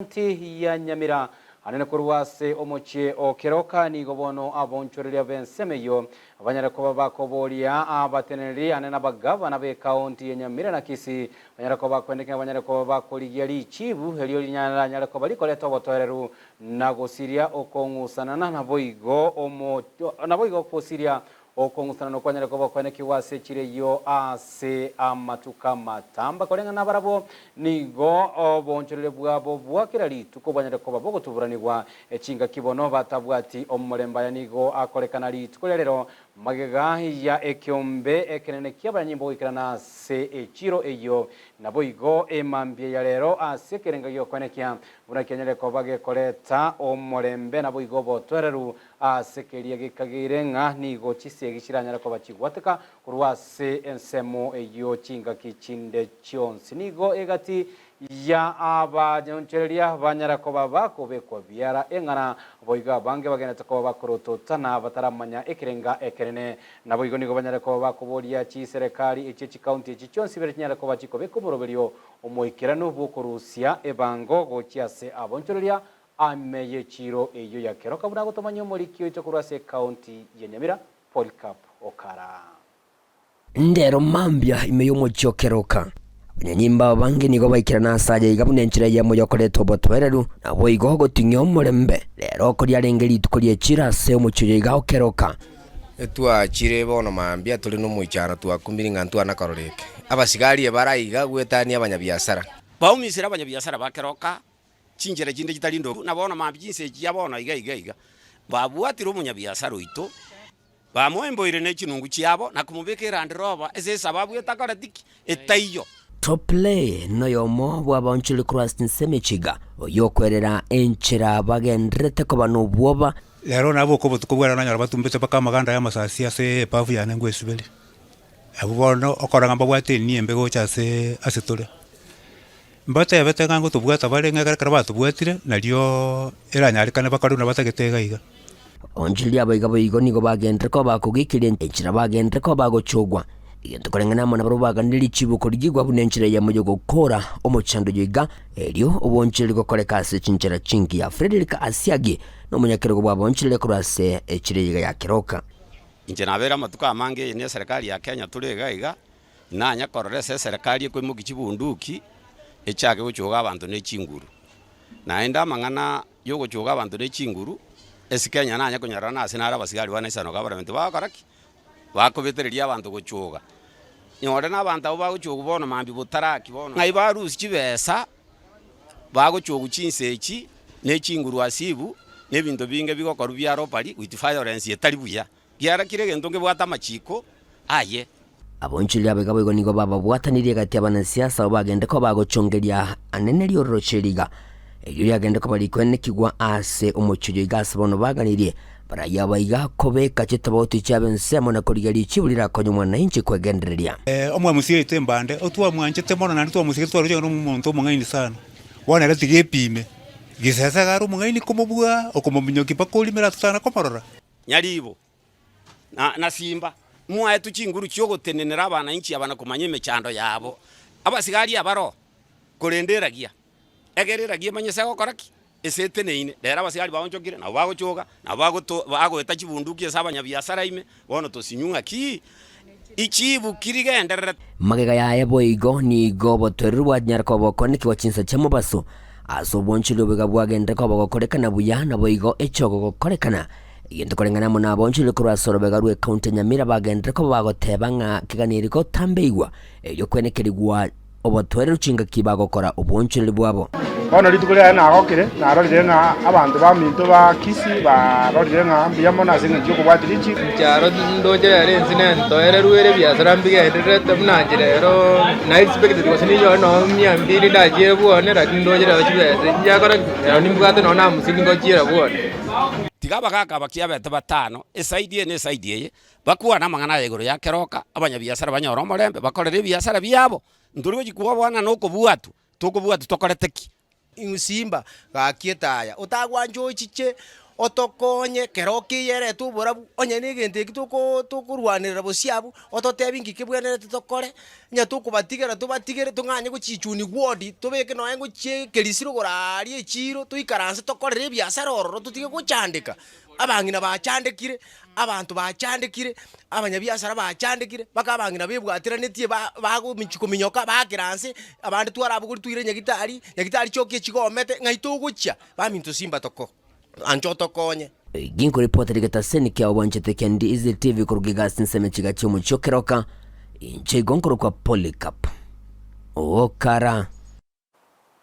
Ekaunti ya Nyamira, anene korwa ase omochie o Keroka, nigo bono abonchoreria b'ensemo eyio banyare koba bakoboria abateneneri anene abagavana b'ekaunti ya Nyamira na Kisii banyare koba bakoendeka ng'a banyare koba bakorigia richibu erio rinyaranyare koba rikoreta obotoereru na gosiria okong'usanana naboigo omo naboigo gosiria Okong'usanana kwanyare koba okwenekigwa ase echiro eyio ase amatuko amatamba. Koreng'ana nabarabwo, nigo oboonchoreria bwabo bwa kera rituko bwanyare koba bogotuburanigwa chingaki bono batabwati omorembe. Aya nigo akorekana rituko ria rero magega ya ekeombe ekenene ki'abanyanyimbo goikerana ase echiro eyio. Naboigo emambia ya rero ase ekerenga gi'okwenekia buna kianyare koba gekoreta omorembe naboigo obotoereru Ase keria gekageire ng'a nigo chisegi chiranyare koba chigwateka korwa ase ensemo eyio chingaki chinde chionsi. Nigo egati ya abanyonchoreria banyara koba bakobekwa biara eng'ana, boigo abange bagenderete koba bakorototana bataramanya ekerenga ekenene. Naboigo nigo banyare koba bakoboria chiserekari echie chikaunti echi chionsi ibere chinyare koba chikobeka omoroberio omoikeranu bw'okorusia ebango gochia ase abonchoreria Ime y'echiiro eyio ya Keroka buna agotomanyia omoriki oito korwa ase ekaunti ya Nyamira, Polycarp Okara. Ndero mambia ime y'omochie o Keroka, abanyanyimbo abange nigo baikerana ase aya iga buna enchera eyemo y'okoreta obotoereru, naboigo ogoting'ia omorembe. Rero oko riarenge rituko ri'echiiro ase omochie oyo iga o Keroka. Etwachire bono mambia tore nomoichano twakumire ng'a ntwana korora eke. Abasigari ebare aiga goetania abanyabiasara. Baumisire abanyabiasara ba Keroka chinchera chinde chitari ndoru, na bono mambia chinsa echi chia bono iga iga iga, babwatire omonyabiasara oito, bamoemboire ne chinungu chiabo, na komobeka erandi roba ase esababu etakoreti ki? Etaiyo. Topley noyomo bw'abaonchoreri korwa ase ensemo echiga, oyio okwerera enchera bagendererete koba nobwoba. Rero naboka obotuko bware nanyora batumbete mpaka amaganda y'amasasi ase ebafu yane ngwesiberia. Abwo bono okora ng'a mbabwate enia embe gocha ase ase tore. Mbatebete ng'a ngotobwata bare ng'a ekero batobwatire nario eranyarekane bakore buna batagete iga iga. Onchiria abaiga boigo nigo bagenderere koba bakogekeria enchera bagenderere koba bagochogwa, egento koreng'ana amo nabarabwo baganire richibo korigigwa buna enchera eyemo y'ogokoora omochando oyo iga, erio obonchoreri gokoreka ase chinchera chingiya. Frederick Asiagi nomonyakerogo bw'abaonchoreria korwa ase echira eyeiga ya Keroka. Inche nabeire amatuko amange eye neserekari ya Kenya tore iga iga, Nanye korora ase eserekari ekoimokia chibunduki echake gochoga abanto ne chinguru. Naende amang'ana yogochoga abanto ne chinguru, ase Kenya nanye konyora nase nare abasigari ba National Government bagokora ki? Bakobetereria abanto gochoga. Nyore na abanto abwo bagochogwa bono mambia botaraki bono ng'ai barusia chibesa bagochogwa chinsa echi ne chinguru asibu, na ebinto binge bigokorwa bia robbery with violence etari buya. Kiara kire egento ngebwate amachiko aye. Abonchoreria abaiga boigo nigo bababwatanirie egati y'abanasiasa abwo bagende koba bagochongeria anene riororoche riga, erio riagende koba rikoenekigwa ase omochie oyo iga ase bono baganirie barayia abaiga kobeka chitobauti chiabo ensemo na korigia richibu rirakonye omwananchi kwegendereria. Omwemusi oito embande, otwamwanchete mono naende twamosigete twaroche ng'a nomonto omong'aini sana. Bono ere tiga epime, gisese iga are omong'aini komobua, okomominyokia mpaka orimere atotana komorora. Nyaribo, na na simba, mwaetwe chinguru chi'ogotenenera abananchi aba na komanya emechando yabo. Abasigari abaroo, korende eragia, egere eragia emanye ase egokora ki? Ase eteneine. Rero abasigari baonchokire, nabo bagochoga, nabo bagoto bagoeta chibunduki ase abanyabiasara ime, bono tosinywe ng'aki? Ichibu ki rigendererete? Magega yaye boigo nigo obotoereru bwanyara koba bokonekigwa chinsa chia mobaso, ase obonchori oboiga bwagenderere koba bogokorekana buya, naboigo echogo gokorekana. Egento koreng'ana amo nabonchorire korwa ase orobega rw'ecounty ya Nyamira bagenderere koba bagoteba ng'a keganeri gotambeigwa erio kwenekerigwa obotoereru chingaki bagokora obonchoreri bwabo. Bono rituko riaye nagokire, narorire ng'a abanto baminto ba Kisii barorire ng'a mbuya mono ase engencho y'okobwatia richiiko. Inche aro ndoche ere ense nentoereru ere ebiasara mbigendererete buna inche rero na expected gose ninyore nonye mia mbili ndachiere bwone lakini ndoche rero chibesa nchiakora ki? Rero nimbwate nonye na hamsini ngochiera bwone. Tiga abagaaka aba kiabete batano, esaidi eye na esaidi eye, bakwane amang'ana aya igoro ya keroka, abanyabiasara banyore omorembe, bakorere ebiasara biabo. Ntori gochia kobwana na okobwatwa, tokobwatwa tokorete ki? Simba, gaki etaya, otagwancha ochiche. Otokonye kero okeyerete oborabu, onye na egento eki toko tokorwanerera bosio abwo, ototebi nki kebwenerete tokore, onye tokobatigera tobatigere tong'anye gochichuni ward, tobeke nonye gochia ekerisiro igoro aaria echiro, toikaranse tokorere ebiasara ororo totige gochandeka. Abang'ina bachandekire, abanto bachandekire, abanyabiasara bachandekire, mpaka abang'ina bebwateranetie ba bagomichi kominyoka baakera nse, abande twarabogori toire nyagitari, nyagitari chioka echigomete, ng'ai togochia? Baminto simba toko. Ancha otokonye. Ginkoripota rigetaseni kiao bwanchete kia Ndizi TV koruga iga ase ensemo echiga chi'omochie o Keroka, inche igo nkorokwa Polycarp Okara.